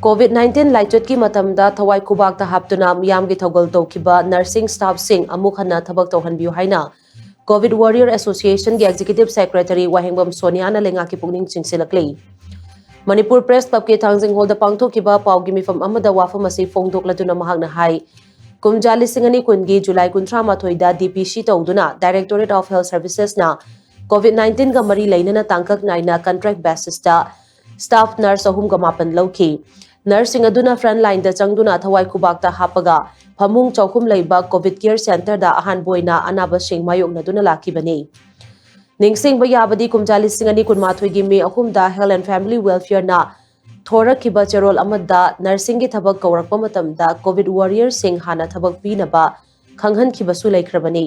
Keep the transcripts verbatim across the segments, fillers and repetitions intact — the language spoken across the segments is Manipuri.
ꯀꯣꯚꯤꯗ ꯅꯥꯏꯟꯇꯤꯟ ꯂꯥꯏꯆꯠꯀꯤ ꯃꯇꯝꯗ ꯊꯋꯥꯏ ꯈꯨꯕꯥꯛꯇ ꯍꯥꯞꯇꯨꯅ ꯃꯤꯌꯥꯝꯒꯤ ꯊꯧꯒꯜ ꯇꯧꯈꯤꯕ ꯅꯔꯁꯤꯡ ꯁ꯭ꯇꯥꯐꯁꯤꯡ ꯑꯃꯨꯛ ꯍꯟꯅ ꯊꯕꯛ ꯇꯧꯍꯟꯕꯤꯌꯨ ꯍꯥꯏꯅ ꯀꯣꯚꯤꯗ ꯋꯥꯔꯤꯌꯔ ꯑꯦꯁꯣꯁꯤꯌꯦꯁꯟꯒꯤ ꯑꯦꯛꯖꯤꯀ꯭ꯌꯨꯇꯤꯚ ꯁꯦꯀ꯭ꯔꯦꯇꯔꯤ ꯋꯥꯍꯦꯡꯕꯝ ꯁꯣꯅꯤꯌꯥꯅ ꯂꯩꯉꯥꯛꯀꯤ ꯄꯨꯛꯅꯤꯡ ꯆꯤꯡꯁꯤꯜꯂꯛꯂꯤ꯫ ꯃꯅꯤꯄꯨꯔ ꯄ꯭ꯔꯦꯁ ꯀ꯭ꯂꯕꯀꯤ ꯊꯥꯡꯖꯤꯡ ꯍꯣꯜꯗ ꯄꯥꯡꯊꯣꯛꯈꯤꯕ ꯄꯥꯎꯒꯤ ꯃꯤꯐꯝ ꯑꯃꯗ ꯋꯥꯐꯝ ꯑꯁꯤ ꯐꯣꯡꯗꯣꯛꯂꯗꯨꯅ ꯃꯍꯥꯛꯅ ꯍꯥꯏ, ꯀꯨꯝꯖꯥ ꯂꯤꯁꯤꯡ ꯑꯅꯤ ꯀꯨꯟꯒꯤ ꯖꯨꯂꯥꯏ ꯀꯨꯟꯊ꯭ꯔꯥ ꯃꯥꯊꯣꯏꯗ ꯗꯤ ꯄꯤ ꯁꯤ ꯇꯧꯗꯨꯅ Directorate of Health Servicesꯅ ꯀꯣꯚꯤꯗ ꯅꯥꯏꯟꯇꯤꯟꯒ ꯃꯔꯤ ꯂꯩꯅꯅ ꯇꯥꯡꯀꯛ ꯅꯥꯏꯅ ꯀꯟꯇ꯭ꯔꯦꯛ ꯕꯦꯁꯤꯁꯇ ꯁ꯭ꯇꯥꯐ ꯅꯔꯁ ꯑꯍꯨꯝꯒ ꯃꯥꯄꯟ ꯂꯧꯈꯤ꯫ ꯅꯔꯁꯁꯤꯡ ꯑꯗꯨꯅ ꯐ꯭ꯔꯟꯠ ꯂꯥꯏꯟꯗ ꯆꯪꯗꯨꯅ ꯊꯋꯥꯏ ꯈꯨꯕꯥꯛꯇ ꯍꯥꯞꯄꯒ ꯐꯃꯨꯡ ꯆꯍꯨꯝ ꯂꯩꯕ ꯀꯣꯚꯤꯗ ꯀꯦꯌꯔ ꯁꯦꯟꯇꯔꯗ ꯑꯍꯥꯟꯕ ꯑꯣꯏꯅ ꯑꯅꯥꯕꯁꯤꯡ ꯃꯥꯌꯣꯛꯅꯗꯨꯅ ꯂꯥꯛꯈꯤꯕꯅꯤ꯫ ꯅꯤꯡꯁꯤꯡꯕ ꯌꯥꯕꯗꯤ, ꯀꯨꯝꯖꯥ ꯂꯤꯁꯤꯡ ꯑꯅꯤ ꯀꯨꯟꯃꯥꯊꯣꯏꯒꯤ ꯃꯦ ꯑꯍꯨꯝꯗ Health and Family Welfareꯅ ꯊꯣꯔꯛꯈꯤꯕ ꯆꯦꯔꯣꯜ ꯑꯃꯗ ꯅꯔꯁꯤꯡꯒꯤ ꯊꯕꯛ ꯀꯧꯔꯛꯄ ꯃꯇꯝꯗ ꯀꯣꯚꯤꯗ ꯋꯥꯔꯤꯌꯔꯁꯤꯡ ꯍꯥꯟꯅ ꯊꯕꯛ ꯄꯤꯅꯕ ꯈꯪꯍꯟꯈꯤꯕꯁꯨ ꯂꯩꯈ꯭ꯔꯕꯅꯤ꯫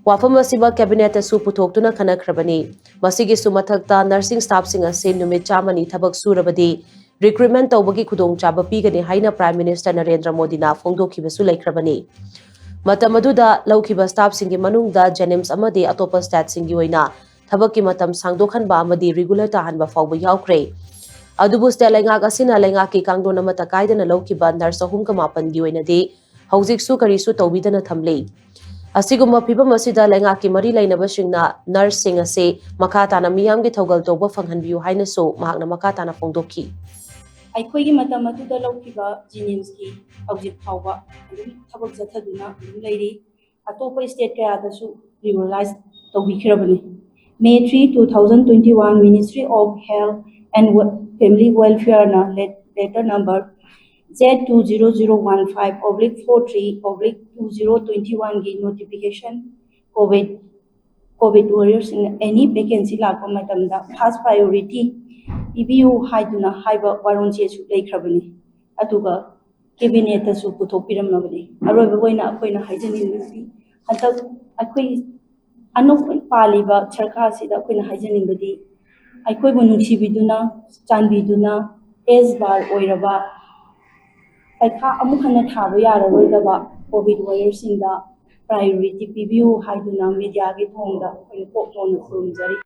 ꯋꯥꯐꯝ ꯑꯁꯤꯃꯛ ꯀꯦꯕꯤꯅꯦꯠꯇꯁꯨ ꯄꯨꯊꯣꯛꯇꯨꯅ ꯈꯟꯅꯈ꯭ꯔꯕꯅꯤ꯫ ꯃꯁꯤꯒꯤꯁꯨ ꯃꯊꯛꯇ, ꯅꯔꯁꯤꯡ ꯁ꯭ꯇꯥꯐꯁꯤꯡ ꯑꯁꯤ ꯅꯨꯃꯤꯠ ꯆꯥꯝꯃꯅꯤ ꯊꯕꯛ ꯁꯨꯔꯕꯗꯤ ꯔꯤꯀ꯭ꯔꯨꯠꯃꯦꯟꯠ ꯇꯧꯕꯒꯤ ꯈꯨꯗꯣꯡꯆꯥꯕ ꯄꯤꯒꯅꯤ ꯍꯥꯏꯅ ꯄ꯭ꯔꯥꯏꯝ ꯃꯤꯅꯤꯁꯇꯔ ꯅꯔꯦꯟꯗ꯭ꯔ ꯃꯣꯗꯤꯅ ꯐꯣꯡꯗꯣꯛꯈꯤꯕꯁꯨ ꯂꯩꯈ꯭ꯔꯕꯅꯤ꯫ ꯃꯇꯝ ꯑꯗꯨꯗ ꯂꯧꯈꯤꯕ ꯁ꯭ꯇꯥꯐꯁꯤꯡꯒꯤ ꯃꯅꯨꯡꯗ ꯖꯦꯅꯤꯝꯁ ꯑꯃꯗꯤ ꯑꯇꯣꯞꯄ ꯁ꯭ꯇꯦꯠꯁꯤꯡꯒꯤ ꯑꯣꯏꯅ ꯊꯕꯛꯀꯤ ꯃꯇꯝ ꯁꯥꯡꯗꯣꯛꯍꯟꯕ ꯑꯃꯗꯤ ꯔꯤꯒꯨꯂꯔ ꯇꯥꯍꯟꯕ ꯐꯥꯎꯕ ꯌꯥꯎꯈ꯭ꯔꯦ꯫ ꯑꯗꯨꯕꯨ ꯁ꯭ꯇꯦꯠ ꯂꯩꯉꯥꯛ ꯑꯁꯤꯅ ꯂꯩꯉꯥꯛꯀꯤ ꯀꯥꯡꯂꯣꯟ ꯑꯃꯠꯇ ꯀꯥꯏꯗꯅ ꯂꯧꯈꯤꯕ ꯅꯔꯁ ꯑꯍꯨꯝꯒ ꯃꯥꯄꯟꯒꯤ ꯑꯣꯏꯅꯗꯤ ꯍꯧꯖꯤꯛꯁꯨ ꯀꯔꯤꯁꯨ ꯇꯧꯕꯤꯗꯅ ꯊꯝꯂꯤ꯫ ꯑꯁꯤꯒꯨꯝꯕ ꯐꯤꯚꯝ ꯑꯁꯤꯗ ꯂꯩꯉꯥꯛꯀꯤ ꯃꯔꯤ ꯂꯩꯅꯕꯁꯤꯡꯅ ꯅꯔꯁꯁꯤꯡ ꯑꯁꯤ ꯃꯈꯥ ꯇꯥꯅ ꯃꯤꯌꯥꯝꯒꯤ ꯊꯧꯒꯜ ꯇꯧꯕ ꯐꯪꯍꯟꯕꯤꯌꯨ ꯍꯥꯏꯅꯁꯨ ꯃꯍꯥꯛꯅ ꯃꯈꯥ ꯇꯥꯅ ꯐꯣꯡꯗꯣꯛꯈꯤ꯫ ꯑꯩꯈꯣꯏꯒꯤ ꯃꯇꯝ ꯑꯗꯨꯗ ꯂꯧꯈꯤꯕ ꯖꯦꯅꯤꯝꯁꯀꯤ ꯍꯧꯖꯤꯛ ꯐꯥꯎꯕ ꯑꯗꯨꯝ ꯊꯕꯛ ꯆꯠꯊꯗꯨꯅ ꯑꯗꯨꯝ ꯂꯩꯔꯤ꯫ ꯑꯇꯣꯞꯄ ꯁ꯭ꯇꯦꯠ ꯀꯌꯥꯗꯁꯨ ꯔꯤꯒꯨꯂꯔꯥꯏꯖ ꯇꯧꯕꯤꯈ꯭ꯔꯕꯅꯤ꯫ May three, two thousand twenty-one, Ministry of Health and Family Welfareꯅ letter number Z two zero zero one five oblique four three oblique two zero twenty-oneꯒꯤ notification COVID COVID warriors in any vacancy ꯂꯥꯛꯄ ꯃꯇꯝꯗ first priority ꯄꯤꯕꯤꯌꯨ ꯍꯥꯏꯗꯨꯅ ꯍꯥꯏꯕ ꯋꯥꯔꯣꯜ ꯆꯦꯁꯨ ꯂꯩꯈ꯭ꯔꯕꯅꯤ꯫ ꯑꯗꯨꯒ ꯀꯦꯕꯤꯅꯦꯠꯇꯁꯨ ꯄꯨꯊꯣꯛꯄꯤꯔꯝꯂꯕꯅꯤ꯫ ꯑꯔꯣꯏꯕ ꯑꯣꯏꯅ ꯑꯩꯈꯣꯏꯅ ꯍꯥꯏꯖꯅꯤꯡꯕꯗꯤ, ꯍꯟꯗꯛ ꯑꯩꯈꯣꯏ ꯑꯅꯧꯕ ꯄꯥꯜꯂꯤꯕ ꯁꯔꯀꯥꯔꯁꯤꯗ ꯑꯩꯈꯣꯏꯅ ꯍꯥꯏꯖꯅꯤꯡꯕꯗꯤ, ꯑꯩꯈꯣꯏꯕꯨ ꯅꯨꯡꯁꯤꯕꯤꯗꯨꯅ, ꯆꯥꯟꯕꯤꯗꯨꯅ, ꯑꯦꯖ ꯕꯥꯔ ꯑꯣꯏꯔꯕ, ꯄꯩꯈꯥ ꯑꯃꯨꯛ ꯍꯟꯅ ꯊꯥꯕ ꯌꯥꯔꯔꯣꯏꯗꯕ COVID warriorꯁꯤꯡꯗ priority ꯄꯤꯕꯤꯌꯨ ꯍꯥꯏꯗꯨꯅ mediaꯒꯤ ꯊꯣꯡꯗ ꯑꯩꯈꯣꯏꯅ ꯀꯣꯛ ꯇꯣꯟꯅ ꯈꯨꯔꯨꯝꯖꯔꯤ꯫